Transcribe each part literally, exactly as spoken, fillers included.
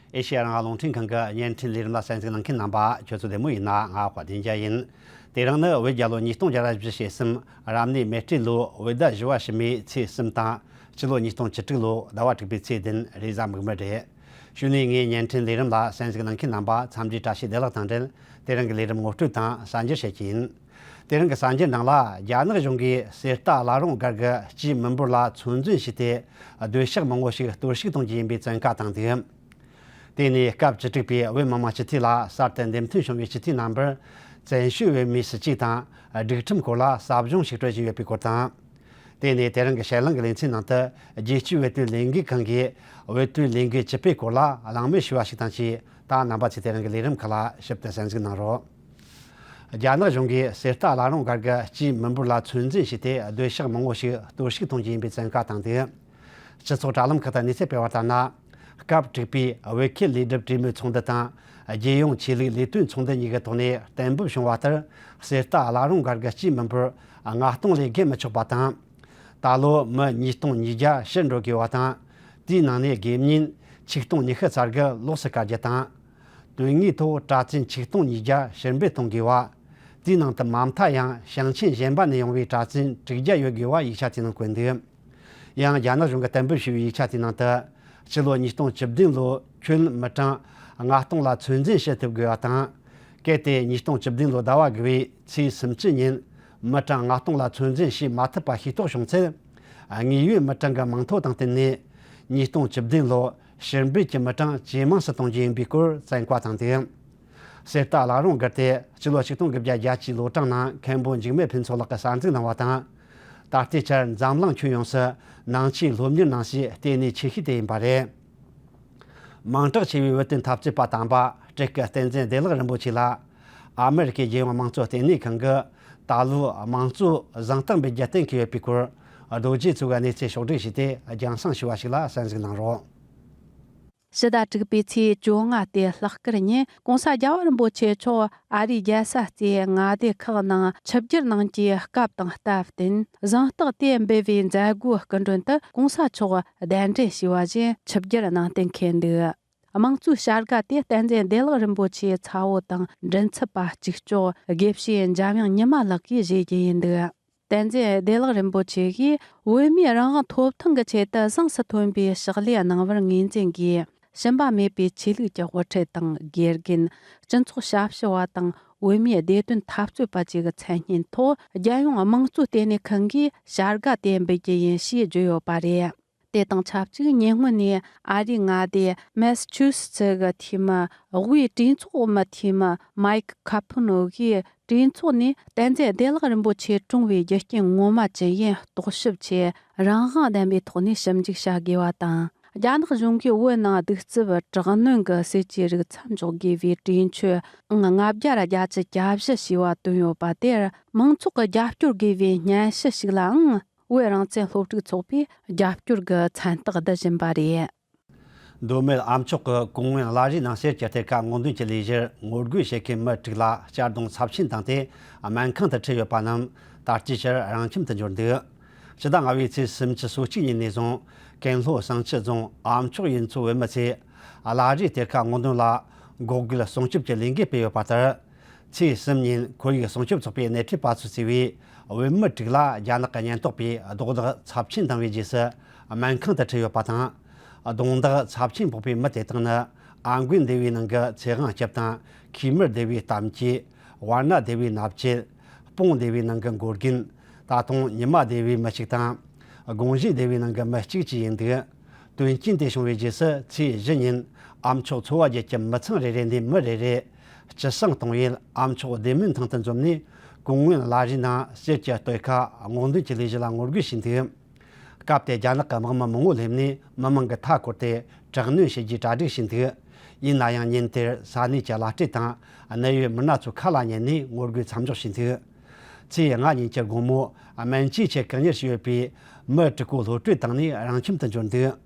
ཨེ་ཤེ་ཡ་རང་དབང་རླུང་འཕྲིན་ཁང་གི་བརྙན་འཕྲིན་ལས་རིམ་ལ་གསན་གཟིགས་གནང་མཁན་རྣམ་པ་ཁྱོད་ཚོ་བདེ་མོ་ཡིན་ན། ང་དཔལ་ལྡན་རྒྱལ་ཡིན། དེ་རིང་ནི་བོད་རྒྱལ་ལོ་ཉིས་སྟོང་བརྒྱ་དང་བཞི་བཅུ་ཞེ་གསུམ། རབ་གནས་མེ་སྤྲེལ་ལོ་བོད་ཟླ་བཞི་པ་ཕྱི་མའི་ཚེས་གསུམ་དང་། སྤྱི་ལོ་ཉིས་སྟོང་བཅུ་དྲུག་ལོ་ཟླ་བ་དྲུག་པའི་ཚེས་བདུན། རེས་གཟའ་མིག་དམར་རེད། གཞུག་ནས་ངའི་བརྙན་འཕྲིན་ལས་རིམ་ལ་གསན་གཟིགས་གནང་མཁན་རྣམ་པ་འཚམས་འདྲིའི་བཀྲ་ཤིས་བདེ་ལེགས་དང་འབྲེལ། དེ་རིང་གི་ལས་རིམ་ངོ་སྤྲོད་དང་གསར་འགྱུར་བཤད་ཀྱི་ཡིན། དེ་རིང་གི་གསར་འགྱུར་ནང་ལ། རྒྱ་ནག་གཞུང་གིས་གསེར་རྟ་བླ་རུང་སྒར་གྱི་སྤྱིའི་མི་འབོར་ལ་ཚོད་འཛིན་བྱས་ཏེ། སྡོད་ཤག་མང་བོ་ཞིག་གཏོར་བཤིག་གཏོང་རྒྱུ་ཡིན་པའི་བཙན་བཀའ་བཏང་འདུག་དེ་ནས་སྐབས་བཅུ་དྲུག་པའི་བོད་མི་མང་སྤྱི་འཐུས་ལ་གསར་དུ་འདེམས་ཐོན་བྱུང་བའི་སྤྱི་འཐུས་རྣམ་པར་བཙན་བྱོལ་བོད་མིའི་སྲིད་བྱུས་དང་སྒྲིག་ཁྲིམས་སྐོར་ལ་ཟབ་སྦྱོང་ཞིག་སྤྲོད་བཞིན་ཡོད་པའི་སྐོར་དང་། དེ་ནས་དེ་རིང་གི་ཞལ་ལངས་ཀྱི་ལེ་ཚན་ནང་དུ། རྒྱལ་སྤྱིའི་བོད་དོན་ལས་འགུལ་ཁང་གིས་བོད་དོན་ལས་འགུལ་བཅུ་པའི་སྐོར་ལ་གླེང་མོལ་ཞུས་པ་ཞིག་དང་བཅས། ད་རྣམ་པ་ཚོས་དེ་རིང་གི་ལས་རིམ་ཁག་ལ་ཞིབ་ཏུ་གསན་གཟིགས་གནང་རོགས། རྒྱ་ནག་གཞུང་གིས་གསེར་རྟ་བླ་རུང་སྒར་གྱི་སྤྱིའི་མི་འབོར་ལ་ཚོད་འཛིན་བྱས་ཏེ། སྡོད་ཤག་མང་བོ་ཞིག་གཏོར་བཤིག་གཏོང་རྒྱུ་ཡིན་པའི་བཙན་བཀའ་བཏང་འདུག་སྤྱི་ཚོགས་དྲ་ལམ་ཁག་ཏུ་གནས་ཚུལ་སྤེལ་བ་ལྟར་ན། སྐབས་དྲུག་པའི་བོད་ཁུལ་ལས་སྒྲུབ་གྲོས་མོལ་ཚོགས་འདུ་དང་། རྒྱལ་ཡོངས་ཆོས་ལུགས་ལས་དོན་ཚོགས་འདུ་གཉིས་ཀྱི་ཐོག་ནས་གཏན་འབེབས་བྱུང་བ་ལྟར། གསེར་རྟ་བླ་རུང་སྒར་གྱི་སྤྱིའི་མི་འབོར་ལྔ་སྟོང་ལས་བརྒལ་མི་ཆོག་པ་དང་། ད་ལོ་མི་ཉིས་སྟོང་ཉིས་བརྒྱ་ཕྱིར་འགྲོ་དགོས་པ་དང་། དེའི་ནང་ནས་དགེ་བསྙེན་ཆིག་སྟོང་ཉི་ཤུ་རྩ་དགུ་ལོགས་སུ་བཀར་རྒྱུ་དང་། དོན་དངོས་ཐོག་གྲྭ་བཙུན་ཆིག་སྟོང་ཉིས་བརྒྱ་ཕྱིར་འབུད་གཏོང་དགོས་པ། དེའི་ནང་དུ་མ་མཐའ་ཡང་ཞིང་ཆེན་གཞན་པ་ནས་ཡོང་བའི་གྲྭ་བཙུན་དྲུག་བརྒྱ་ཡོད་དགོས་པ་ཡིག་ཆ་དེའི་ནང་བཀོད་འདུག་ཡང་རྒྱ་ནག་གཞུང་གིས་གཏན་འབེབས་ཞུས་པའི་ཡིག་ཆ་དེའི་ནང་དུ། སྤྱི་ལོ་ཉིས་སྟོང་བཅུ་བདུན་ལོ་ཁྱོན་མི་གྲངས་ལྔ་སྟོང་ལ་ཚོད་འཛིན་བྱེད་ཐུབ་དགོས་པ་དང་། གལ་ཏེ་ཉིས་སྟོང་བཅུ་བདུན་ལོ་ཟླ་བ་དགུ་པའི་ཚེས་སུམ་ཅུ་ཉིན་མི་གྲངས་ལྔ་སྟོང་ལ་ཚོད་འཛིན་བྱེད་མ་ཐུབ་པ་ཤེས་རྟོགས་བྱུང་ཚེ། དངོས་ཡོད་མི་གྲངས་ཀྱི་མིང་ཐོ་དང་བསྟུན་ནས། ཉིས་སྟོང་བཅུ་བདུན་ལོ་ཕྱིར་འབུད་ཀྱི་མི་གྲངས་ཇེ་མང་སུ་གཏོང་རྒྱུ་ཡིན་པའི་སྐོར་བཙན་བཀའ་བཏང་སྟེ། གསེར་རྟ་བླ་རུང་སྒར་དེ་སྤྱི་ལོ་ཆིག་སྟོང་དགུ་བརྒྱ་གྱ་གཅིག་ལོ་གྲངས་ནང་མཁན་པོ་འཇིགས་མེད་ཕུན་ཚོགས་ལགས་ཀྱིས་གསར་འཛུགས་གནང་བ་དང་། ད་ལྟའི་ཆར་འཛམ་གླིང་ཁྱོན་ཡོངས་སུ་ནང་ཆོས་སློབ་གཉེར་གནང་སའི་ལྟེ་གནས་ཆེ་ཤོས་དེ་ཡིན་པ་རེད། མིང་གྲགས་ཆེ་བའི་བོད་དོན་འཐབ་རྩོད་པ་དམ་པ་བཀྲིས་སྐུ་བསྟན་འཛིན་བདེ་ལེགས་རིན་པོ་ཆེ་ལ། ཨ་མེ་རི་ཁའི་རྒྱལ་ཡོངས་དམངས་གཙོ་ལྟེ་གནས་ཁང་གིས་ད་ལོའི་དམངས་གཙོ་གཟེངས་རྟགས་འབུལ་རྒྱུ་གཏན་འཁེལ་ཡོད་པའི་སྐོར། རྡོ་རྗེ་མཚོ་གིས་གནས་ཚུལ་ཕྱོགས་བསྒྲིགས་བྱས་ཏེ་རྒྱང་སྲིང་ཞུས་པ་ཞིག་ལ་གསན་གཟིགས་གནང་རོགས། ཕྱི་ཟླ་དྲུག་པའི་ཚེས་བཅོ་ལྔ་སྟེ་ལྷག་དཀར་ཉིན་༸གོང་ས་༸རྒྱལ་བ་རིན་པོ་ཆེ་མཆོག་ཨ་རིའི་རྒྱལ་ས་རྩེའི་མངའ་སྡེ་ཁག་ནང་ཆིབས་བསྒྱུར་གནང་རྒྱུའི་སྐབས་དང་སྟབས་བསྟུན། གཟེངས་རྟགས་དེ་འབུལ་བའི་མཛད་སྒོའི་སྐུ་མགྲོན་དུ་༸གོང་ས་མཆོག་གདན་འདྲེན་ཞུས་པ་བཞིན་ཆིབས་བསྒྱུར་གནང་གཏན་འཁེལ་འདུག་དམངས་གཙོའི་བྱ་དགའ་དེ་བསྟན་འཛིན་བདེ་ལེགས་རིན་པོ་ཆེའི་ཚ་བོ་དང་མགྲིན་ཚབ་པ་གཅིག་ལྕོགས་དགེ་བཤེས་འཇམ་དབྱངས་ཉི་མ་ལགས་ཀྱིས་བཞེས་རྒྱུ་ཡིན་འདུག་བསྟན་འཛིན་བདེ་ལེགས་རིན་པོ་ཆེ་གིས་བོད་མིའི་རང་དབང་ཐོབ་ཐང་གི་ཆེད་དུ་གཟེངས་སུ་ཐོན་པའི་ཕྱག་ལས་གནང་བར་ངོས་འཛིན་གྱིས། ཞུམ་པ་མེད་པའི་ཆོས་ལུགས་ཀྱི་དབུ་ཁྲིད་དང་། དགེ་རྒན། སྤྱི་ཚོགས་ཞབས་ཞུ་བ་དང་། བོད་མིའི་བདེ་དོན་འཐབ་རྩོད་པ་བཅས་ཀྱི་མཚན་སྙན་ཐོག་རྒྱལ་ཡོངས་དམངས་གཙོ་ལྟེ་གནས་ཁང་གིས་བྱ་དགའ་དེ་འབུལ་རྒྱུ་ཡིན་ཞེས་བརྗོད་ཡོད་པ་རེད། དེ་དང་ཆབས་ཅིག་ཉེ་སྔོན་ནས་ཨ་རིའི་མངའ་སྡེ་མེ་སི་ཆུ་སི་ཊི་གི་འཐུས་མི། དབུས་གྲོས་ཚོགས་མི་འཐུས་མི་མའིག་ཁ་ཕུ་ནོ་གིས། གྲོས་ཚོགས་ནས་བསྟན་འཛིན་བདེ་ལེགས་རིན་པོ་ཆེ་བཀྲོངས་པའི་རྒྱུ་རྐྱེན་ངོ་མ་ཅི་ཡིན་རྟོག་ཞིབ་ཆེད་རང་དབང་ལྡན་པའི་ཐོག་ནས་ཞིབ་འཇུག་བྱ་དགོས་པ་དང་། རྒྱ་ནག་གཞུང་གིས་བོད་ནང་གདུག་རྩུབ་དྲག་གནོན་གྱི་སྲིད་ཇུས་རིགས་མཚམས་འཇོག་དགོས་པའི་གྲོས་ཆོད་ཨང་ལྔ་བརྒྱ་ར་བརྒྱད་ཅུ་གྱ་བཞི་ཞེས་པ་བཏོན་ཡོད་པ་དེར་མང་ཚོགས་ཀྱིས་རྒྱབ་སྐྱོར་དགོས་པའི་སྙན་ཞུ་ཞིག་ལའང་། བོད་རང་བཙན་སློབ་ཕྲུག་ཚོགས་པས་རྒྱབ་སྐྱོར་གྱི་མཚན་རྟགས་བསྡུ་བཞིན་པ་རེད། མདོ་སྨད་ཨ་མཆོག་གི་ཀོང་ངོན་བླ་བྲེ་ནང་གསེར་གྱི་གཏེར་ཁ་སྔོག་འདོན་གྱི་ལས་གཞིར་ངོ་རྒོལ་བྱེད་མཁན་མི་དྲུག་ལ་གཅར་རྡུང་ཚབས་ཆེན་བཏང་སྟེ་སྨན་ཁང་དུ་ཁྲིད་ཡོད་པ་རྣམས་ད་ལྟའི་ཆར་རང་ཁྱིམ་དུ་འབྱོར་འདུག་ཕྱི་ཟླ་ལྔ་པའི་ཚེས་སུམ་ཅུ་སོ་གཅིག་ཉིན་ནས་བཟུང་ཀན་ལྷོ་བསང་ཆུ་རྫོང་ཨ་མཆོག་ཡུལ་ཚོའི་བོད་མི་ཚོས་བླ་བྲེའི་གཏེར་ཁ་སྔོག་འདོན་ལ་འགོག་རྒོལ་སྲུང་སྐྱོབ་ཀྱི་ལས་འགུལ་སྤེལ་ཡོད་པ་ལྟར། ཚེས་གསུམ་ཉིན་ཁོར་ཡུག་སྲུང་སྐྱོབ་ཚོགས་པའི་སྣེ་ཁྲིད་པ་ཚོས་གཙོས་པའི་བོད་མི་དྲུག་ལ་རྒྱ་ནག་གི་ཉེན་རྟོག་པས་རྡོག་རྡེག་ཚབས་ཆེན་བཏང་བའི་རྗེས་སུ་སྨན་ཁང་དུ་ཁྲིད་ཡོད་པ་དང་། རྡུང་རྡེག་ཚབས་ཆེན་ཕོག་པའི་མི་དེ་དག་ནི་ཨ་མགོན་སྡེ་བའི་ནང་གི་ཚེ་དབང་སྐྱབས་དང་། ཁུས་མུར་སྡེ་བའི་གཏམ་སྐྱེས། ཝར་ན་སྡེ་བའི་ནབ་ཅེད། སྤུངས་སྡེ་བའི་ནང་གི་མགོ་རྒན། ད་དུང་ཉི་མ་སྡེ་བའི་མི་གཅིག་དང་། དགོངས་བཞེས་སྡེ་བའི་ནང་གི་མི་གཅིག་བཅས་ཡིན་འདུག་དོན་རྐྱེན་དེ་བྱུང་བའི་རྗེས་སུ་ཚེས་བཞི་ཉིན་ཨ་མཆོག་ཚོ་བ་བརྒྱད་ཀྱི་མི་ཚང་རེ་རེ་ནས་མི་རེ་རེ་སྤྱི་བསང་གཏོང་ཡུལ་ཨ་མཆོག་བདེ་སྨོན་ཐང་དུ་འཛོམས་ནས་ཀོང་ངོན་བླ་བྲེའི་ནང་གསེར་གྱི་གཏེར་ཁ་སྔོག་འདོན་གྱི་ལས་གཞི་ལ་ངོ་རྒོལ་བྱས་འདུག་སྐབས་དེར་རྒྱ་ནག་གི་དམག་མི་མང་བོ་སླེབས་ནས་མི་མང་གི་མཐའ་བསྐོར་ཏེ་དྲག་གནོན་བྱེད་རྒྱུའི་གྲ་སྒྲིག་བྱས་འདུག་ཡིན་ན་ཡང་ཉིན་དེར་ས་གནས་ཀྱི་བླ་སྤྲུལ་དང་གནད་ཡོད་མི་སྣ་ཚོ་ཁ་ལ་ཉན་ནས་ངོ་རྒོལ་མཚམས་འཇོག་བྱས་འདུག་ཚེས་ལྔ་ཉིན་གྱི་དགོང་མོ་སྨན་བཅོས་ཆེད་བཀག་ཉར་བྱས་ཡོད་པའི་མི་དྲུག་པོ་གློད་བཀྲོལ་བཏང་ནས་རང་ཁྱིམ་དུ་འབྱོར་འདུག་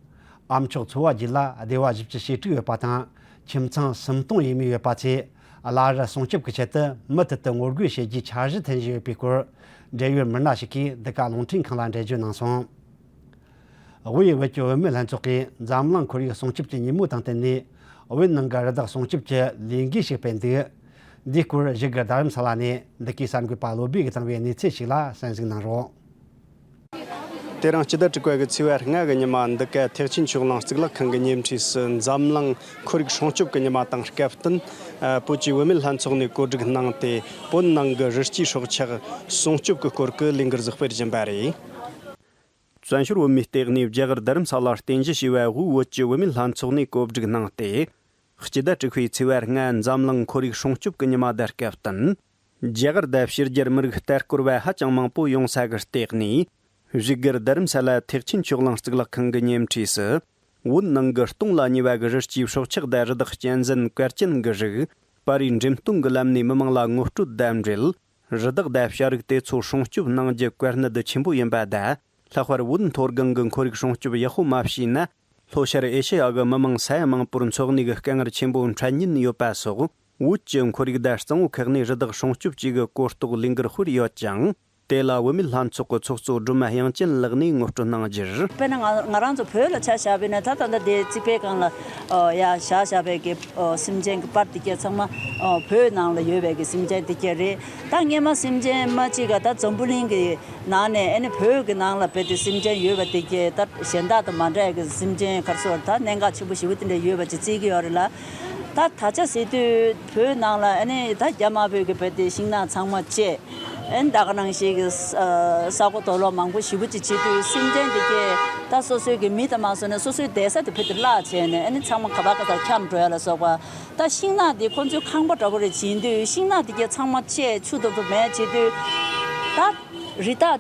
ཨ་མཆོག་ཚོ་བ་བརྒྱད་ལ་སྡེ་བ་བཞི་བཅུ་ཞེ་དྲུག་ཡོད་པ་དང་། ཁྱིམ་ཚང་སུམ་སྟོང་ཡས་མས་ཡོད་པ་ཚོས་བླ་རི་སྲུང་སྐྱོབ་ཀྱི་ཆེད་དུ་མུ་མཐུད་དུ་ངོ་རྒོལ་བྱེད་རྒྱུའི་འཆར་གཞི་འཐེན་བཞིན་ཡོད་པའི་སྐོར། འབྲེལ་ཡོད་མི་སྣ་ཞིག་གིས་འདི་ག་རླུང་འཕྲིན་ཁང་ལ་འགྲེལ་བརྗོད་གནང་སོང་། དབུས་བོད་ཀྱི་བུད་མེད་ལྷན་ཚོགས་ཀྱིས་འཛམ་གླིང་ཁོར་ཡུག་སྲུང་སྐྱོབ་ཀྱི་ཉིན་མོ་དང་བསྟུན་ནས། བོད་ནང་གི་རི་དྭགས་སྲུང་སྐྱོབ་ཀྱི་ལས་འགུལ་ཞིག་སྤེལ་འདུག། འདིའི་སྐོར་བཞུགས་སྒར་རྡ་རམ་ས་ལ་ནས་འདི་གའི་གསར་འགོད་པ་བློ་བྷེ་གིས་བཏང་བའི་གནས་ཚུལ་ཞིག་ལ་གསན་གཟིགས་གནང་རོགས། དེ་རིང་སྤྱི་ཟླ་དྲུག་པ་གི་ཚེས་པ་ལྔ་གི་ཉི་མ། འདི་ག་ཐེག་ཆེན་ཆོས་གླིང་གཙུག་ལག་ཁང་གི་ཉེ་འཁྲིས་སུ་འཛམ་གླིང་ཁོར་ཡུག་སྲུང་སྐྱོབ་ཀྱི་ཉི་མ་དང་སྐབས་བསྟུན། ཨ། བོད་ཀྱི་བུད་མེད་ལྷན་ཚོགས་ནས་གོ་སྒྲིག་གནང་སྟེ། བོད་ནང་གི་རི་སྐྱེས་སྲོག་ཆགས་སྲུང་སྐྱོབ་ཀྱི་སྐོར་གྱི་ལས་འགུལ་ཟིག་སྤེལ་བཞིན་པ་རེད། བཙན་བྱོལ་བོད་མིའི་ལྟེ་གནས་རྒྱ་གར་རྡ་རམ་ས་ལར་རྟེན་གཞི་བྱས་པའི་དབུས་བོད་ཀྱི་བུད་མེད་ལྷན་ཚོགས་ནས་གོ་སྒྲིག་གནང་སྟེ། སྤྱི་ཟླ་དྲུག་པའི་ཚེས་པ་ལྔ་འཛམ་གླིང་ཁོར་ཡུག་སྲུང་སྐྱོབ་ཀྱི་ཉི་མ་དང་སྐབས་བསྟུན། རྒྱ་གར་དང་ཕྱི་རྒྱལ་མི་རིགས་ལྟ་སྐོར་བ་ཧ་ཅང་མང་པོ་ཡོང་ས་གི་ལྟེ་གནས། བཞུགས་སྒར་རྡ་རམ་ས་ལ་ཐེག་ཆེན་ཆོས་གླིང་གཙུག་ལག་ཁང་གི་ཉེ་འཁྲིས་སུ། བོད་ནང་གི་སྟོང་ལ་ཉེ་བ་གི་རི་སྐྱེས་སྲོག་ཆགས་དང་རི་དྭགས་གཅན་གཟན་གར་ཅན་གྱི་རིགས། པར་རིས་འགྲེམས་སྟོན་གྱི་ལམ་ནས་མི་མང་ལ་ངོ་སྤྲོད་དང་འབྲེལ། རི་དྭགས་དང་བྱ་རིགས་དེ་ཚོ་སྲུང་སྐྱོབ་གནང་རྒྱུ་གལ་གནད་ཆེན་པོ་ཡིན་པ་དང་། ལྷག་པར་བོད་མཐོ་སྒང་གི་ཁོར་ཡུག་སྲུང་སྐྱོབ་ཡག་པོ་མ་བྱས་ན། ལྷོ་ཤར་ཨེ་ཤེ་ཡ་གི་མི་མང་ས་ཡ་མང་པོར་འཚོ་གནས་ཀྱི་དཀའ་ངལ་ཆེན་པོ་འཕྲད་ཉེན་ཡོད་པ་སོགས། བོད་ཀྱི་ཁོར་ཡུག་དང་གཙང་བོ་ཁག་ནས་རི་དྭགས་སྲུང་སྐྱོབ་བཅས་ཀྱི་གོ་རྟོགས་ལས་འགུལ་སྤེལ་ཡོད་ཅིང་། དེ་ལ་བུད་མེད་ལྷན་ཚོགས་ཀྱི་ཚོགས་གཙོ་སྒྲོལ་མ་དབྱངས་ཅན་ལགས་ནས་ངོ་སྤྲོད་གནང་རྒྱུར། དཔེར་ན་ང་ང་རང་ཚོ་བོད་ལ་ཆ་བཞག་པ་ཡིན་ན། ད་ད་ལྟ་དེ་རྩིག་པའི་སྒང་ལ་ཨོ་ཡ་བཞག་བཞག་པའི་གི་ཨོ་སེམས་ཅན་གྱི་པར་དེ་གྱད་ཚང་མ་ཨོ་བོད་ནང་ལ་ཡོད་པའི་གི་སེམས་ཅན་དེ་གྱད་རེད། ད་སྔས་མ་སེམས་ཅན་མ་གཅིག་ག་ད་འཛམ་བུ་གླིང་གི་ནང་ནས་ཨ་ནི་བོད་ཀྱི་ནང་ལ་རྦད་དེ་སེམས་ཅན་ཡོད་པ་དེ་གྱད་ད་གཞན་དག་དང་མ་འདྲ་བའི་གི་སེམས་ཅན་ག་རེ་ཟེར་ད་གནད་འགག་ཆེན་པོ་ཞེ་པོ་དེ་འདྲ་ཡོད་པ་ཅིག་བརྩི་གི་ཡོད་རེད་ལ། ད་ད་ཆ་ཟེར་དུས་བོད་ནང་ལ་ཨ་ནི་ད་རྒྱ་དམར་པོས་གི་རྦད་དེ་ཤིང་ནགས་ཚང་མ་བཅད། ཨན་ད་ག་ནང་བཞིན་གྱི་ས་ས་གོ་དོ་ལོ་མང་པོ་ཞེ་པོ་ཅིག་བྱེད་དུས་སེམས་ཅན་དེ་གྱད་ད་སོ་སོའི་གི་མི་དང་མ་སོ་ནས་སོ་སོའི་བསྡད་ས་དེ་ཕུད་དེ་བརླག་བྱས་ནས་ཨ་ནི་ཚང་མ་ག་བ་ག་ས་འཁྱམས་འགྲོ་ཡ་ལ་སོགས་པ། ད་ཤིང་ནགས་དེ་ཁོ་ཚོའི་ཁང་པ་འདྲ་པོ་རེ་བྱིན་དུས་ཤིང་ནགས་དེ་གྱད་ཚང་མ་བཅད་ཆུ་དོ་དོ་མེད་བྱེད་དུས་ད་རི་དྭགས་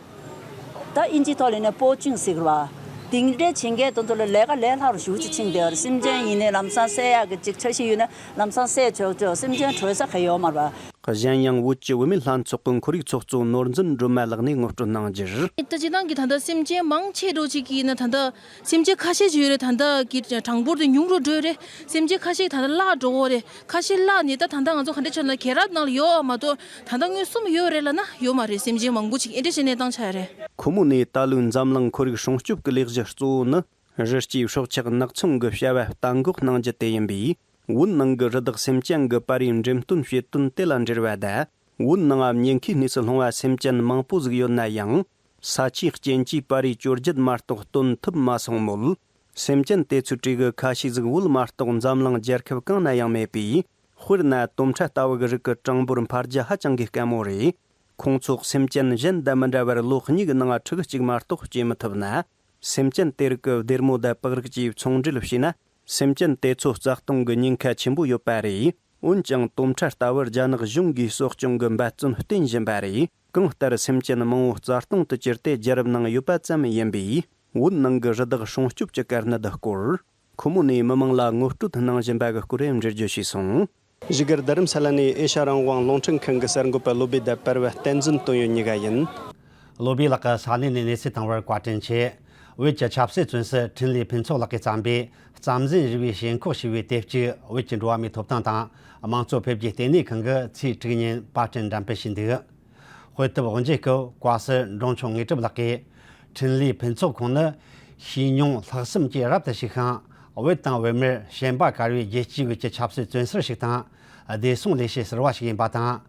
ད་ཨིན་ཇི་ཐོག་ལ་ནས་པོ་ཅིང་ཟེར་གི་རེད་བ། དེ་འདྲའི་བྱེད་མཁན་དེ་ཚོ་ལ་ལས་ཀ་ལས་སླ་རུ་ཞེ་པོ་ཅིག་ཕྱིན་བསྡད་པ་རེད། སེམས་ཅན་ཡིན་ནའི་ལམ་སང་བསད་ཡག་གི་ཅིག་འཆར་གཞི་ཡོད་ན། ལམ་སང་བསད་ཆོག་ཆོག་སེམས་ཅན་བྲོས་ས་ག་ཡོད་མ་རེད་པ། གཞན་ཡང་བོད་ཀྱི་བུད་མེད་ལྷན་ཚོགས་ཀྱི་ཁོར་ཡུག་ཚོགས་གཙོ་ནོར་འཛིན་སྒྲོལ་མ་ལགས་ནས་ངོ་སྤྲོད་གནང་རྒྱུར། ད་སྤྱིར་བཏང་གི་ད་ལྟ་སེམས་ཅན་མང་ཆེ་འགྲོ་ཅིག་གིས་ན་ད་ལྟ་སེམས་ཅན་ཁ་ཤས་ཅིག་ཡོད་རེད། ད་ལྟ་གི་གྲངས་འབོར་དེ་ཉུང་རུ་འགྲོ་རེད། སེམས་ཅན་ཁ་ཤས་ད་ལྟ་བརླག་འགྲོ་གི་རེད། ཁ་ཤས་བརླག་ནས་ད་ད་ལྟ་ང་ཚོ་ག་འདྲ་བྱས་ན་རྒྱལ་རབས་ནང་ལ་ཡོད་མ་གཏོགས་ད་ལྟ་མངོན་སུམ་ཡོད་རེད་ལབ་ན་ཡོད་མ་རེད། སེམས་ཅན་མང་པོ་ཅིག་ཨེ་འདྲ་བྱས་གནས་སྟངས་ཆགས་ཡོད་རེད། ཁོ་མོ་ནས་ད་ལོའི་འཛམ་གླིང་ཁོར་ཡུག་སྲུང་སྐྱོབ་ཀྱི་ལས་གཞི་གཙོ་བོ་ནི། རི་སྐྱེས་སྲོག་ཆགས་ནགས་ཚང་གི་བྱ་བ་བརྟན་འགོག་གནང་རྒྱུ་དེ་ཡིན་པས། བོད་ནང་གི་རི་དྭགས་སེམས་ཅན་གྱི་པར་རིས་འགྲེམས་སྟོན་བྱེད་དོན་དེ་ལ་འབྲེལ་བ་དང་། བོད་ནང་ཉེན་ཁའི་གནས་སུ་ལྷུང་བ་སེམས་ཅན་མང་པོ་ཟིག་ཡོད་ན་ཡང་། ས་ཆའི་རྐྱེན་གྱིས་པར་རིས་བཅོ་བརྒྱད་མ་གཏོགས་སྟོན་ཐུབ་མ་སོང་མོད། སེམས་ཅན་དེ་ཚོའི་གྲས་ཀྱི་ཁ་ཤས་ཟིག་བོད་མ་གཏོགས་འཛམ་གླིང་རྒྱལ་ཁབ་གང་ན་ཡང་མེད་པས། དཔེར་ན་དོམ་ཁྲ་ལྟ་བུ་གི་རིགས་ཀྱི་གྲངས་འབོར་འཕར་རྒྱུ་ཧ་ཅང་གི་དཀའ་མོ་རེད། ཁོང་ཚོ་སེམས་ཅན་གཞན་དང་མི་འདྲ་བར་ལོ་གཉིས་ཀྱི་ནང་ཕྲུ་གུ་གཅིག་མ་གཏོགས་སྐྱེ་མི་ཐུབ་ན། སེམས་ཅན་དེ་རིགས་ཀྱི་སྡེར་མོ་དང་པགས་རིགས་ཀྱིས་ཚོང་འབྲེལ་བྱས་ན། སེམས་ཅན་དེ་ཚོ་རྩ་སྟོང་གི་ཉེན་ཁ་ཆེན་པོ་ཡོད་པ་རེད། འོན་ཀྱང་དོམ་ཁྲ་ལྟ་བུར་རྒྱ་ནག་གཞུང་གིས་གསོ་སྐྱོང་གི་འབད་བརྩོན་བསྟེན་བཞིན་པ་རེད། གང་ལྟར་སེམས་ཅན་མང་བོ་རྩ་སྟོང་དུ་གྱུར་ཏེ་རྒྱལ་རབས་ནང་ཡོད་པ་ཙམ་ཡིན་པས། བོད་ནང་གི་རི་དྭགས་སྲུང་སྐྱོབ་ཀྱི་དཀའ་གནད་སྐོར། ཁོ་མོ་ནས་མི་མང་ལ་ངོ་སྤྲོད་གནང་བཞིན་པ་གི་སྐོར་འགྲེལ་བརྗོད་བྱས་སོང་། བཞུགས་སྒར་རྡ་རམ་ས་ལ་ནས་ཨེ་ཤ་རང་དབང་རླུང་འཕྲིན་ཁང་གི་གསར་འགོད་པ་བློ་བྷེ་དང་པར་བ་བསྟན་འཛིན་དོན་ཡོད་གཉིས་ཀ་ཡིན། བློ་བྷེ་ལགས་ཀྱིས་ས་གནས་ནས་གནས་ཚུལ་བཏང་བར་བཀའ་དྲིན་ཆེ། བོད་ཀྱི་ཆབ་སྲིད་བཙོན་ཟུར་འཕྲིན་ལས་ཕུན་ཚོགས་ལགས་ཀྱིས་བརྩམས་པའི་རྩམ་ཟན་རུས་པའི་ཞེན་ཁོག་ཞེས་པའི་དེབ་ཅིག་བོད་ཀྱི་འགྲོ་བ་མིའི་ཐོབ་ཐང་དང་དམངས་གཙོ་འཕེལ་རྒྱས་ལྟེ་གནས་ཁང་གིས་ཚེས་དྲུག་ཉིན་པར་སྐྲུན་འགྲེམས་སྤེལ་བྱས་འདུག། དཔེ་དེབ་དབུ་འབྱེད་སྐབས་བཀའ་ཟུར་འབྲོང་ཆུང་དངོས་གྲུབ་ལགས་ཀྱིས། འཕྲིན་ལས་ཕུན་ཚོགས་ཁོང་ནི་ཤེས་མྱོང་ལྷག་བསམ་བཅས་རབ་ཏུ་ཞིག་ཤིང་། བོད་དང་བོད་མིར་ཞེན་པ་དཀར་བའི་རྒྱལ་སྤྱིའི་བོད་ཀྱི་ཆབ་སྲིད་བཙོན་ཟུར་ཞིག་དང་། བདེ་སྲུང་ལས་བྱེད་ཟུར་པ་ཞིག་ཡིན་པ་དང་།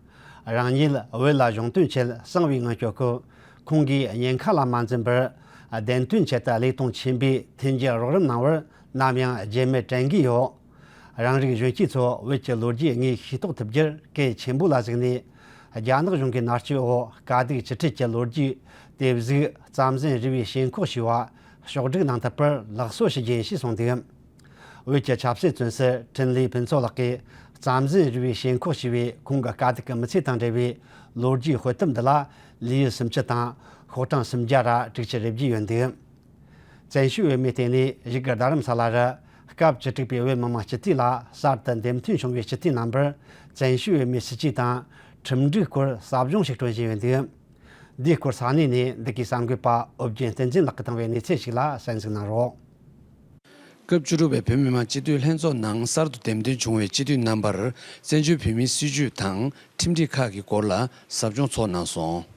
རང་ཉིད་བོད་ལ་གཞུང་དོན་ཆེད་གསང་བའི་ངང་བསྐྱོད་སྐབས། ཁོང་གིས་ཉེན་ཁ་ལ་མ་འཛེམས་པར། བདེན་དོན་ཆེད་དུ་ལས་དོན་ཆེན་པོས་མཐུན་རྐྱེན་རོགས་རམ་གནང་བར་ནམ་ཡང་རྗེས་མེད་དྲན་གྱི་ཡོད། རང་རིགས་གཞོན་སྐྱེས་ཚོ་བོད་ཀྱི་ལོ་རྒྱུས་དངོས་ཤེས་རྟོགས་ཐུབ་རྒྱུར་གལ་ཆེན་པོ་ལ་གཟིགས་ནས། རྒྱ་ནག་གཞུང་གི་མནར་གཅོད་འོག་དཀའ་སྡུག་ཅི་འཕྲད་ཀྱི་ལོ་རྒྱུས་དེབ་གཟུགས་རྩམ་ཟན་རུས་པའི་ཞེན་ཁོག་ཞེས་པ་ཕྱོགས་བསྒྲིགས་གནང་ཐུབ་པར་ལགས་སོ་ཞུ་རྒྱུ་ཡིན་ཞེས་གསུངས་འདུག། བོད་ཀྱི་ཆབ་སྲིད་བཙོན་ཟུར་འཕྲིན་ལས་ཕུན་ཚོགས་ལགས་ཀྱིས་རྩམ་ཟན་རུས་པའི་ཞེན་ཁོག་ཞེས་པའི་ཁོང་གི་དཀའ་སྡུག་གི་མི་ཚེ་དང་འབྲེལ་བའི་ལོ་རྒྱུས་དཔེ་དེབ་འདི་ལ་ལེའུ་སུམ་ཅུ་དང་ཤོག་གྲངས་སུམ་བརྒྱ་ར་དྲུག་ཅུ་རེ་བརྒྱད་ཡོད་འདུག། བཙན་བྱོལ་བོད་མིའི་ལྟེ་གནས་བཞུགས་སྒར་རྡ་རམ་ས་ལ་རུ་སྐབས་བཅུ་དྲུག་པའི་བོད་མི་མང་སྤྱི་འཐུས་ལ་གསར་དུ་འདེམས་ཐོན་བྱུང་བའི་སྤྱི་འཐུས་རྣམ་པར་བཙན་བྱོལ་བོད་མིའི་སྲིད་བྱུས་དང་ཁྲིམས་སྒྲིག་སྐོར་ཟབ་སྦྱོང་ཞིག་སྤྲོད་བཞིན་ཡོད་འདུག། འདིའི་སྐོར་ས་གནས་ནས་འདི་གའི་གསར་འགོད་པ་ཨོ་རྒྱན་བསྟན་འཛིན་ལགས་ཀྱིས་བཏང་བའི་གནས་ཚུལ་ཞིག་ལ་གསན་གཟིགས་གནང་རོགས། སྐབས་བཅུ་དྲུག་པའི་བོད་མི་མང་སྤྱི་འཐུས་ལྷན་ཚོགས་ནང་གསར་དུ་འདེམས་ཐོན་བྱུང་བའི་སྤྱི་འཐུས་རྣམ་པར་བཙན་བྱོལ་བོད་མིའི་སྲིད་བྱུས་དང་ཁྲིམས་སྒྲིག་ཁག་གི་སྐོར་ལ་ཟབ་སྦྱོང་ཚོགས་གནང་སོང་།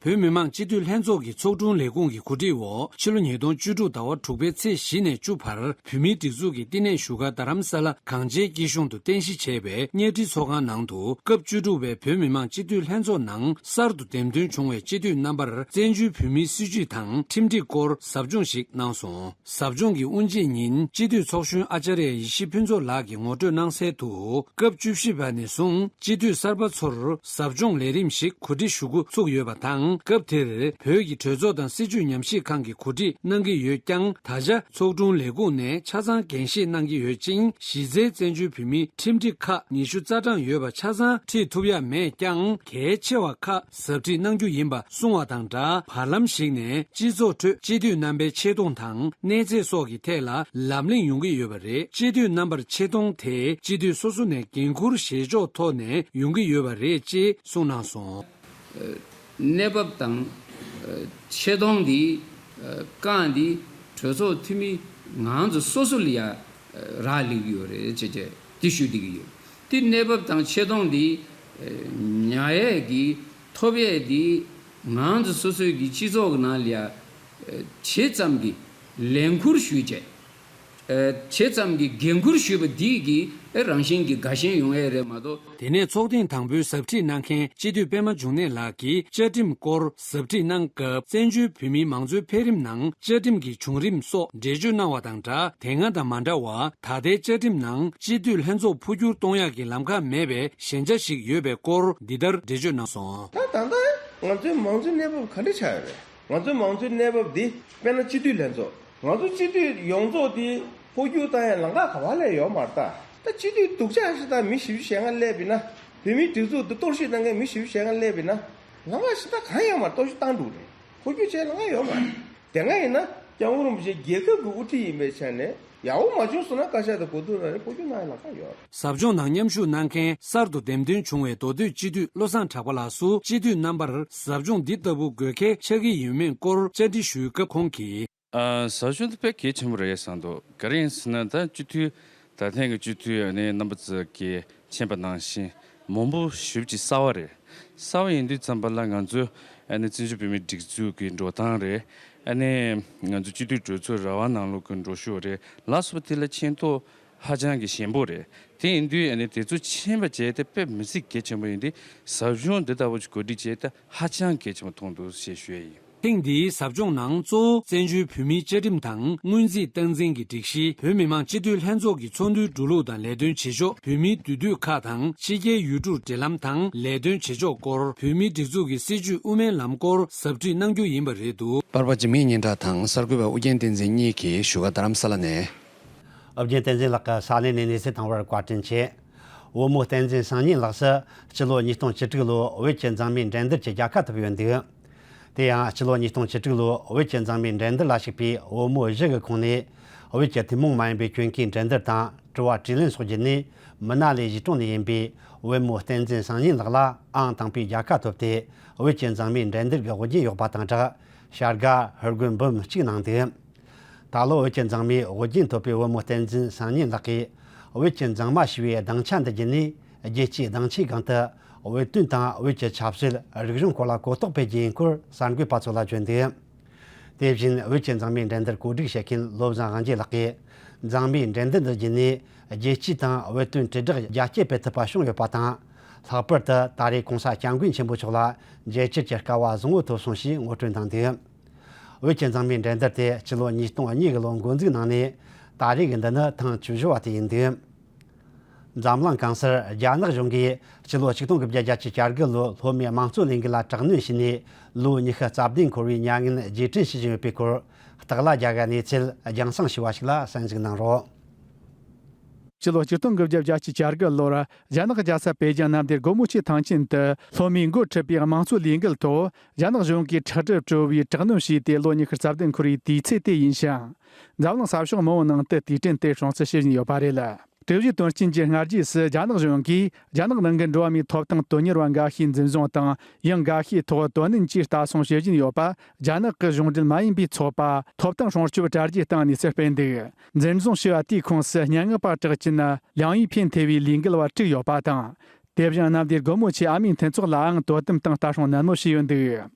བོད་མི་མང་སྤྱི་འཐུས་ལྷན་ཚོགས་ཀྱི་ཚོགས་དྲུང་ལས་ཁུངས་ཀྱི་གོ་སྒྲིག་འོག་ཕྱི་ལོ་ཉིས་སྟོང་བཅུ་དྲུག་ཟླ་བ་དྲུག་པའི་ཚེས་བཞི་ནས་བཅུ་བར་བོད་མིའི་སྒྲིག་འཛུགས་ཀྱི་བསྟི་གནས་བཞུགས་སྒར་རྡ་རམ་ས་ལ་གངས་ཅན་སྐྱིད་གཤོངས་དུ་རྟེན་གཞི་བྱས་པའི་གཉའ་ཁྲི་ཚོགས་ཁང་ནང་དུ་སྐབས་བཅུ་དྲུག་པའི་བོད་མི་མང་སྤྱི་འཐུས་ལྷན་ཚོགས་ནང་གསར་དུ་འདེམས་ཐོན་བྱུང་བའི་སྤྱི་འཐུས་རྣམ་པར་བཙན་བྱོལ་བོད་མིའི་སྲིད་བྱུས་དང་ཁྲིམས་སྒྲིག་སྐོར་ཟབ་སྦྱོང་ཞིག་གནང་སོང་། ཟབ་སྦྱོང་གི་དབུ་འབྱེད་ཉིན་སྤྱི་འཐུས་ཚོགས་གཞོན་ཨ་ཅཱརྱ་ཡེ་ཤེས་ཕུན་ཚོགས་ལགས་ཀྱིས་ངོ་སྤྲོད་གནང་གསལ་དུ། སྐབས་བཅུ་བཞི་པ་ནས་བཟུང་སྤྱི་འཐུས་གསར་པ་ཚོར་ཟབ་སྦྱོང་ལས་རིམ་ཞིག་གོ་སྒྲིག་ཞུ་འགོ་ཚུགས་ཡོད་པ་དང་། སྐབས་དེར་བོད་ཀྱི་གྲོས་ཚོགས་དང་སྲིད་བྱུས་ཉམས་ཞིབ་ཁང་གིས་གོ་སྒྲིག་གནང་གི་ཡོད་ཀྱང་། ད་ཆ་ཚོགས་དྲུང་ལས་ཁུངས་ནས་ཆ་ཚང་འགན་བཞེས་གནང་གི་ཡོད་ཅིང་། གཞི་རྩའི་བཙན་བྱོལ་བོད་མིའི་ཁྲིམས་སྒྲིག་ཁག་ཉི་ཤུ་རྩ་གྲངས་ཡོད་པ་ཆ་ཚང་ཁྲིད་ཐུབ་ཡ་མེད་ཀྱང་། གལ་ཆེ་བ་ཁག་ཟབ་ཁྲིད་གནང་རྒྱུ་ཡིན་པ་གསུངས་བ་དང་སྦྲགས། བར་ལམ་ཞིག་ནས་སྤྱི་ཚོགས་ཁྲོད་སྤྱི་འཐུས་རྣམ་པའི་ཆེ་མཐོང་དང་གནས་ཚད་སོགས་ཀྱི་ཐད་ལ་ལམ་གླེང་ཡོང་གི་ཡོད་པ་རེད། སྤྱི་འཐུས་རྣམ་པར་ཆེ་མཐོང་དེ་སྤྱི་འཐུས་སོ་སོ་ནས་འགན་འཁུར་བཞེས་ཕྱོགས་ཐོག་ནས་ཡོང་གི་ཡོད་པ་རེད་ཅེས་གསུངས་གནང་སོང་། གནས་བབ་དང་། ཆེ་མཐོང་འདི། རྐང་འདི། གྲོས་ཚོགས་འཐུས་མི་ང་ཚོ་སོ་སོ་ལ་ཡ། རག་ལས་ཀྱི་ཡོད་རེད་ཅེས་བྱས་ཏེ་ཞུ་བསྡད་ཀྱི་ཡོད། དེ་གནས་བབ་དང་ཆེ་མཐོང་འདི། ཉར་ཡས་ཀྱི་ཐོབ་ཡས་འདི། ང་ཚོ་སོ་སོའི་གི་སྤྱི་ཚོགས་ཀྱི་ནང་ལ་ཡ། ཇི་ཙམ་གྱི་ལས་འཁུར་ཞུས་བྱས། ཨེ། ཇི་ཙམ་གྱི་འགན་འཁུར་ཞུས་པ་འདིས་ཀྱི་ཨེ་རང་བཞིན་གྱི་དགའ་ཞེན་ཡོང་ཡས་རེད་མ་གཏོགས། དེ་ནས་ཚོགས་ཐེངས་དང་པོའི་ཟབ་ཁྲིད་གནང་མཁན་སྤྱི་འཐུས་པད་མ་འབྱུང་གནས་ལགས་ཀྱིས་བཅའ་ཁྲིམས་སྐོར་ཟབ་ཁྲིད་གནང་སྐབས། བཙན་བྱོལ་བོད་མིའི་མང་གཙོའི་འཕེལ་རིམ་ནང་བཅའ་ཁྲིམས་ཀྱི་བྱུང་རིམ་སོགས་འགྲེལ་བརྗོད་གནང་བ་དང་སྦྲགས། དེ་སྔ་དང་མ་འདྲ་བར་ད་ལྟའི་བཅའ་ཁྲིམས་ནང་སྤྱི་འཐུས་ལྷན་ཚོགས་འཕོ་འགྱུར་གཏོང་ཡག་གི་ལམ་ཁ་མེད་པའི་ཞན་ཆ་ཞིག་ཡོད་པའི་སྐོར་འདི་ལྟར་འགྲེལ་བརྗོད་གནང་སོང་། ད་ད་ལྟ་ང་ཚོའི་མང་གཙོའི་གནས་བབ་ག་འདྲ་ཆགས་ཡོད་རེད། ང་ཚོའི་མང་གཙོའི་གནས་བབ་འདི་དཔེར་ན་སྤྱི་འཐུས་ལྷན་ཚོགས། ང་ཚོ་སྤྱི་འཐུས་ཡོངས་རྫོགས་དེ་འཕོ་འགྱུར་བཏང་ཡ་ལམ་ཁ་ག་པར་སླེབས་ཡོད་མ་རེད་ད། ད་སྤྱི་འཐུས་སྡུག་ཅག་ཞིག་དང་མི་བཞི་བཅུ་ཞེ་ལྔ་སླེབས་པ་ཡིན་ན། བོད་མིའི་སྒྲིག་འཛུགས་འདི་གཏོར་བཤིག་གཏོང་མཁན་མི་བཞི་བཅུ་ཞེ་ལྔ་སླེབས་པ་ཡིན་ན། ལམ་ཁ་ཞིག་ད་གང་ཡང་མ་རེད། གཏོར་བཤིག་བཏང་འགྲོ་གི་རེད། འཕོ་འགྱུར་བྱེད་ལམ་ཁ་ཡོད་མ་རེད། དེ་སྔ་ཡིན་ན་སྐྱབས་མགོན་རིན་པོ་ཆེ་རྒྱལ་ཁབ་ཀྱི་དབུ་ཁྲིད་ཡིན་པའི་ཆ་ནས་ཡག་པོ་མ་བྱུང་སོང་ན་བཀའ་ཤག་དང་གོ་བསྡུར་གནང་ནས་འཕོ་འགྱུར་གནང་ཡ་ལམ་ཁ་ཡོད་རེད། ཟབ་སྦྱོང་ནང་མཉམ་ཞུགས་གནང་མཁན་གསར་དུ་འདེམས་ཐོན་བྱུང་བའི་མདོ་སྟོད་སྤྱི་འཐུས་བློ་བཟང་གྲགས་པ་ལགས་སུ་སྤྱི་འཐུས་རྣམ་པར་ཟབ་སྦྱོང་འདི་ལྟ་བུ་དགོས་གལ་ཆགས་ཀྱི་ཡོད་མེད་སྐོར་བཅར་འདྲི་ཞུས་སྐབས་ཁོང་གིས། ཨ། ཟབ་སྦྱོང་དེ་དཔེ་གལ་ཆེན་པོ་རེད་བསམ་འདུག་ག་རེ་ཡིན་ཟེར་ན། ད་སྤྱི་འཐུས་ད་ཐེངས་ཀྱི་སྤྱི་འཐུས་ཨ་ནི་རྣམ་པ་ཚོ་གིས་མཁྱེན་པ་ནང་བཞིན་མང་པོ་ཞེ་པོ་ཅིག་གསར་བ་རེད། གསར་བ་ཡིན་དུས་ཙམ་པ་ལ་ང་ཚོས་ཨ་ནི་བཙན་བྱོལ་བོད་མིའི་སྒྲིག་འཛུགས་ཀྱི་འགྲོ་སྟངས་རེད། ཨ་ནི་ང་ཚོ་སྤྱི་འཐུས་གྲོས་ཚོགས་ར་བ་ནང་ལོགས་ཀྱི་འགྲོ་ཕྱོགས་རེད་ལ་སོགས་པ་དེ་ལ་མཁྱེན་རྟོགས་ཧ་ཅང་གི་ཞན་པོ་རེད། དེ་ཡིན་དུས་ཨ་ནི་དེ་ཚོ་མཁྱེན་པ་བྱས་ཏེ་དཔེ་མི་སྲིད་གལ་ཆེན་པོ་ཡིན་དུས། ཟབ་སྦྱོང་འདི་ལྟ་བུ་ཞིག་གོ་སྒྲིག་བྱས་ཏེ་ཧ་ཅང་གལ་ཆེན་པོ་མཐོང་འདུག་ཞེས་ཞུ་ཡ་ཡིན། ཐེངས་འདིའི་ཟབ་སྦྱོང་ནང་གཙོ་བོ་བཙན་བྱོལ་བོད་མིའི་བཅའ་ཁྲིམས་དང་སྔོན་རྩིས་སྟངས་འཛིན་གྱི་སྒྲིག་གཞི། བོད་མི་མང་སྤྱི་འཐུས་ལྷན་ཚོགས་ཀྱི་ཚོགས་འདུའི་འགྲོ་ལུགས་དང་ལས་དོན་བྱེད་ཕྱོགས། བོད་མིའི་འདུས་སྡོད་ཁག་དང་ཕྱི་རྒྱལ་ཡུལ་གྲུར་འབྲེལ་ལམ་དང་ལས་དོན་བྱེད་ཕྱོགས་སྐོར། བོད་མིའི་སྒྲིག་འཛུགས་ཀྱི་སྲིད་བྱུས་དབུ་མའི་ལམ་སྐོར་ཟབ་ཁྲིད་གནང་རྒྱུ་ཡིན་པ་རེད་འདུག་པར་པ་འཇིགས་མེད་སྙན་གྲགས་དང་གསར་འགོད་པ་ཨུ་རྒྱན་བསྟན་འཛིན་གཉིས་ཀྱིས་བཞུགས་སྒར་རྡ་རམ་ས་ལ་ནས། ཨུ་རྒྱན་བསྟན་འཛིན་ལགས་ཀྱིས་ས་གནས་ནས་གནས་ཚུལ་བཏང་བར་བཀའ་དྲིན་ཆེ། བུ་མོ་བསྟན་འཛིན་སང་ཉིན་ལགས་སུ་ཕྱི་ལོ་ཉིས་སྟོང་བཅུ་དྲུག་ལོའི་བོད་ཀྱི་མཛངས་མའི་འགྲན་བསྡུར་གྱི་རྒྱལ་ཁ་ཐོབ་ཡོད་འདུག་དེ་ཡང་ཕྱི་ལོ་ཉིས་སྟོང་བཅུ་དྲུག་ལོའི་བོད་ཀྱི་མཛངས་མའི་འགྲན་བསྡུར་ལ་ཞུགས་པའི་བུ་མོ་བཞི་གི་ཁོངས་ནས། བོད་ཀྱི་ཐུན་མོང་མ་ཡིན་པའི་ཁྱོན་གོས་འགྲན་བསྡུར་དང་དྲི་བ་དྲིས་ལན་སོགས་བརྒྱུད་ནས། མི་ན་ལི་གཞིས་གྲོང་ནས་ཡིན་པའི་བུ་མོ་བསྟན་འཛིན་སང་ཉིན་ལགས་ལ་ཨང་དང་པོའི་རྒྱལ་ཁ་ཐོབ་སྟེ། བོད་ཀྱི་མཛངས་མའི་འགྲན་བསྡུར་གྱི་དབུ་རྒྱན་གཡོགས་པ་དང་སྦྲགས། བྱ་དགའ་ཧུར་རྒོལ་འབུམ་གཅིག་གནང་འདུག་ད་ལོ་བོད་ཀྱི་མཛངས་མའི་དབུ་རྒྱན་ཐོབ་པའི་བུ་མོ་བསྟན་འཛིན་སང་ཉིན་ལགས་ཀྱིས། བོད་ཀྱི་མཛངས་མ་ཞེས་པའི་གདེང་ཆ་འདི་བརྒྱུད་ནས། རྒྱལ་སྤྱིའི་གདེང་ཆའི་སྒང་དུ་བོད་དོན་དང་བོད་ཀྱི་ཆབ་སྲིད། རིག་གཞུང་སྐོར་ལ་གོ་རྟོགས་སྤེལ་རྒྱུ་ཡིན་སྐོར་གསར་འགོད་པ་ཚོ་ལ་བརྗོད་འདུག་དེ་བཞིན་བོད་ཀྱི་མཛངས་མའི་འགྲན་བསྡུར་གོ་སྒྲིག་བྱེད་མཁན་བློ་བཟང་དབང་རྒྱལ་ལགས་ཀྱིས། མཛངས་མའི་འགྲན་བསྡུར་འདི་བརྒྱུད་ནས། རྒྱལ་སྤྱི་དང་བོད་དོན་དྲིལ་བསྒྲགས་རྒྱ་སྐྱེད་སྤེལ་ཐུབ་པ་བྱུང་ཡོད་པ་དང་། ལྷག་པར་དུ་ད་རེས་༸གོང་ས་༸སྐྱབས་མགོན་ཆེན་པོ་མཆོག་ལ་མཇལ་བཅར་གྱི་སྐལ་བ་བཟང་བོ་ཐོབ་སོང་ཞེས་ངོ་སྤྲོད་གནང་འདུག་བོད་ཀྱི་མཛངས་མའི་འགྲན་བསྡུར་དེ་ཕྱི་ལོ་ཉིས་སྟོང་གཉིས་ཀྱི་ལོར་འགོ་འཛུགས་གནང་ནས། ད་རེས་ཀྱི་འདི་ནི་ཐེངས་བཅུ་བཞི་བ་དེ་ཡིན་འདུག་འཛམ་གླིང་གང་སར་རྒྱ་ནག་གཞུང་གིས་ཕྱི་ལོ་ཆིག་སྟོང་དགུ་བརྒྱ་བརྒྱད་ཅུ་གྱ་དགུ་ལོའི་ལྷོ་མིའི་དམངས་གཙོའི་ལས་འགུལ་ལ་དྲག་གནོན་བྱས་ནས། ལོ་ཉི་ཤུ་རྩ་བདུན་འཁོར་བའི་མྱ་ངན་རྗེས་དྲན་བྱེད་བཞིན་ཡོད་པའི་སྐོར། སྟག་ལྷ་རྒྱལ་ཁབ་གནས་ཚུལ་རྒྱང་སྲིང་ཞུ་བ་ཞིག་ལ་གསན་གཟིགས་གནང་རོགས། སྤྱི་ལོ་ཆིག་སྟོང་དགུ་བརྒྱ་བརྒྱད་ཅུ་གྱ་དགུ་ལོར་རྒྱ་ནག་རྒྱལ་ས་པེ་ཅིང་གནམ་བདེ་སྒོ་མོ་ཆེའི་ཐང་ཆེན་དུ་ལྷོ་མིས་འགོ་ཁྲིད་པའི་དམངས་གཙོའི་ལས་འགུལ་ཐོག་རྒྱ་ནག་གཞུང་གིས་ཁྲག་དྲི་བྲོ་བའི་དྲག་གནོན་བྱས་ཏེ་ལོ་ཉི་ཤུ་རྩ་བདུན་འཁོར་བའི་དུས་ཚིགས་དེ་ཡིན་ཞིང་། འཛམ་གླིང་ས་ཕྱོགས་མང་བོའི་ནང་དུ་དུས་དྲན་དེ་སྲུང་བརྩི་བྱེད་བཞིན་ཡོད་པ་རེད། དེ་བཞིན་དོན་རྐྱེན་གྱི་སྔ་རྗེས་སུ་རྒྱ་ནག་གཞུང་གིས་རྒྱ་ནག་ནང་གི་འགྲོ་བ་མིའི་ཐོབ་ཐང་དོན་གཉེར་བ་འགའ་ཤས་འཛིན་བཟུང་དང་། ཡང་འགའ་ཤས་ཐོག་དོ་ནན་གྱིས་ལྟ་སྲུང་བྱེད་བཞིན་ཡོད་པ། རྒྱ་ནག་གི་གཞུང་འབྲེལ་མ་ཡིན་པའི་ཚོགས་པ་ཐོབ་ཐང་སྲུང་སྐྱོབ་དྲ་རྒྱའི་སྟེང་གནས་ཚུལ་སྤེལ་འདུག་འཛིན་བཟུང་བྱས་པ་དེའི་ཁོངས་སུ་སྙན་ངག་པ་གྲགས་ཅན་ལིའང་ཡི་ཕིན་ཐེ་བའི་ལས་འགུལ་བ་དྲུག་ཡོད་པ་དང་། དེ་བཞིན་གནམ་བདེ་སྒོ་མོ་ཆེའི་ཨ་མའི་མཐུན་ཚོགས་ལའང་དོ་དམ་དང་ལྟ་སྲུང་ནན་མོ་བྱས་ཡོད་འདུག་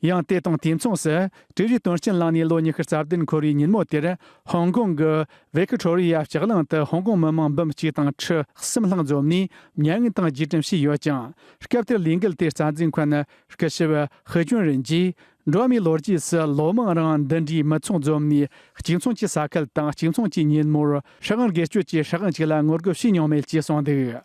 ཡང་དེ་དང་དུས་མཚུངས་སུ། དྲུག་པའི་དོན་རྐྱེན་བསླངས་ནས་ལོ་ཉི་ཤུ་རྩ་བདུན་འཁོར་བའི་ཉིན་མོ་དེར། ཧོང་ཀོང་གི་ཝི་ཀི་ཊོ་རི་ཡ་ལྕགས་གླིང་དུ་ཧོང་ཀོང་མི་མང་འབུམ་གཅིག་དང་ཁྲི་གསུམ་ལྷག་འཛོམས་ནས་མྱ་ངན་དང་རྗེས་དྲན་བྱས་ཡོད་ཅིང་། སྐབས་དེར་ལས་འགུལ་དེའི་རྩ་འཛིན་མཁན་སྐུ་ཞབས་ཧི་ཅུན་རིན་གྱིས། འགྲོ་བ་མིའི་ལོ་རྒྱུས་སུ་ལོ་མང་རིང་འདི་འདྲའི་མི་ཚོགས་འཛོམས་ནས་གཅིག་མཚུངས་ཀྱི་ས་ཁུལ་དང་གཅིག་མཚུངས་ཀྱི་ཉིན་མོར་སྲིད་དབང་སྒེར་གཅོད་ཀྱིས་སྲིད་དབང་གཅིག་ལ་ངོ་རྒོལ་བྱས་མྱོང་མེད་ཅེས་གསུངས་འདུག།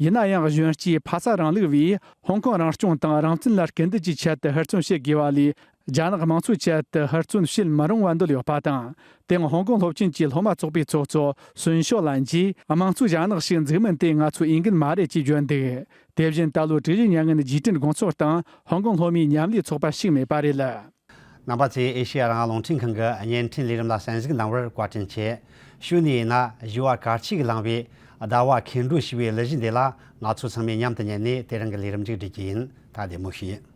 ཡིན་ན་ཡང་གཞོན་སྐྱེས་ཕ་ས་རིང་ལུགས་པས་ཧོང་ཀོང་རང་སྐྱོང་དང་རང་བཙན་ལ་སྐུལ་འདེད་ཀྱི་ཆེད་དུ་ཧུར་བརྩོན་བྱེད་དགོས་པ་ལས། རྒྱ་ནག་དམངས་གཙོའི་ཆེད་དུ་ཧུར་བརྩོན་བྱེད་མི་རུང་བ་འདོད་ཡོད་པ་དང་། དེའང་ཧོང་ཀོང་སློབ་ཆེན་གྱི་སློབ་མ་ཚོགས་པའི་ཚོགས་གཙོ་སུན་ཤོ་ལན་གྱིས། དམངས་གཙོའི་རྒྱ་ནག་ཞིག་འཛུགས་མིན་དེ་ང་ཚོའི་འོས་འགན་མ་རེད་ཅེས་བརྗོད་འདུག། དེ་བཞིན་ད་ལོ་དྲུག་པའི་མྱ་ངན་རྗེས་དྲན་དགོང་ཚོགས་སྟེང་ཧོང་ཀོང་སློབ་མའི་མཉམ་ལས་ཚོགས་པ་ཞིག་མེད་པ་རེད། རྣམ་པ་ཚོས་ཨེ་ཤེ་ཡ་རང་དབང་རླུང་འཕྲིན་ཁང་གི་བརྙན་འཕྲིན་ལས་རིམ་ལ་གསན་གཟིགས་གནང་བར་བཀའ་དྲིན་ཆེ། གཞུག་ནས་ཡིན་ན་བཞི་བ་གལ་ཆེ་གི་ལངས་པའི་ཟླ་བ་ཁེར་འགྲོ་ཞེས་པའི་གླུ་གཞས་འདི་ལ་ང་ཚོ་ཚང་མས་མཉམ་དུ་ཉན་ནས་དེ་རིང་གི་ལས་རིམ་མཇུག་སྒྲིལ་རྒྱུ་ཡིན། ད་བདེ་མོ་བྱོས།